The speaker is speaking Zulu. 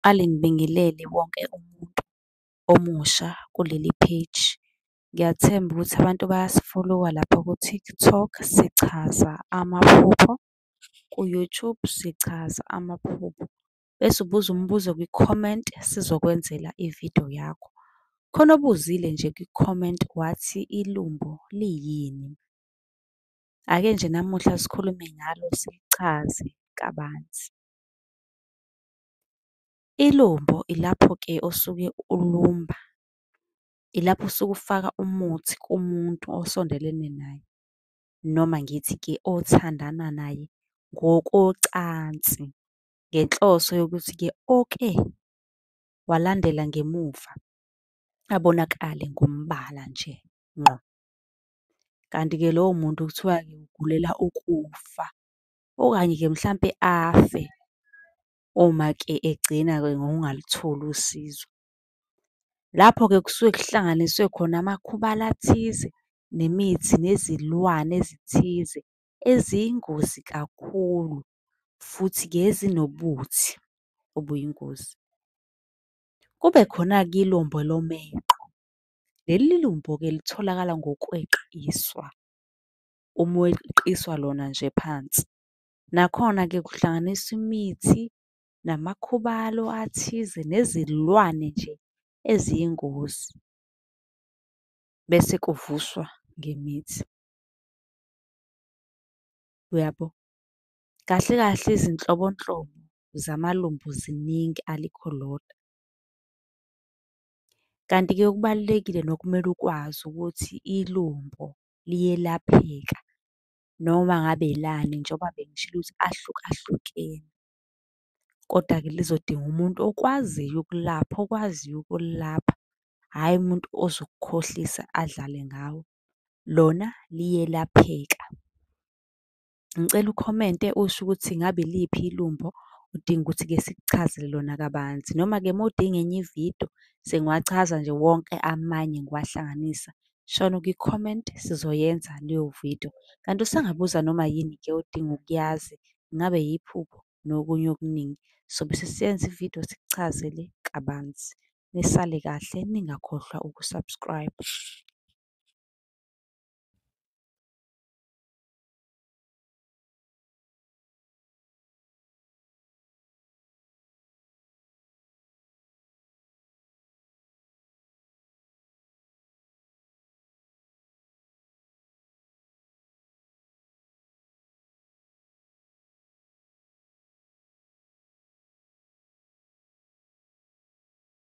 Ngiqale ngibingelele wonke umuntu omusha kuleli page. Ngiyathemba ukuthi abantu bayasifolowa lapha ku-TikTok, sichaza amaphupho, ku-YouTube sichaza amaphupho. Bese ubuza umbuzo kwi-comment, sizokwenzela ividiyo yakho. Khona obuzile nje kwi-comment wathi, ilumbo liyini? Ake nje namuhla sikhulume ngalo silichaze kabanzi. Ilumbo ilapho-ke osuke ulumba, ilapho osuke ufaka umuthi kumuntu osondelene naye, noma ngithi-ke othandana naye ngokocansi, ngenhloso yokuthi-ke oke walandela ngemuva abonakale ngombala nje ngqo. Kanti-ke lowo muntu kuthiwa-ke ugulela ukufa, okanye-ke mhlampe afe uma-ke egcina-ke ngokungalutholi usizo. Lapho-ke kusuke kuhlanganiswe khona amakhubalo athize, nemithi, nezilwane ezithize eziyingozi kakhulu, futhi-ke ezinobuthi obuyingozi. Kube khona-ke ilumbo lomeqo. Leli lumbo-ke litholakala ngokweqiswa, uma weqiswa lona nje phansi. Nakhona-ke kuhlanganiswa imithi, namakhubalo athize, nezilwane nje eziyingozi, bese kuvuswa ngemithi. Uyabo? Kahle kahle izinhlobonhlobo zamalumbo ziningi alikho lilodwa. Kanti-ke okubalulekile nokumele ukwazi ukuthi ilumbo liyelapheka noma ngabe elani njengoba bengishilo ukuthi ahlukahlukene. Koda-ke lizodinga umuntu okwaziyo ukulapha, okwaziyo ukulilapha, hhayi umuntu ozokukhohlisa adlale ngawe. Lona liyelapheka. Ngicela ukhomente usho ukuthi ngabe iliphi ilumbo odinga ukuthi-ke sikuchazele lona kabanzi. Noma-ke uma udinga enye ividiyo sengiwachaza nje wonke amanye ngiwahlanganisa, shono kwi-comment sizoyenza leyo vidiyo. Kanti usangabuza noma yini-ke odinga ukuyazi, ngabe yiphupho nokunye okuningi. Sobe sesiyenza ividiyo sikuchazele kabanzi. Nisale kahle ningakhohlwa uku-subscribe.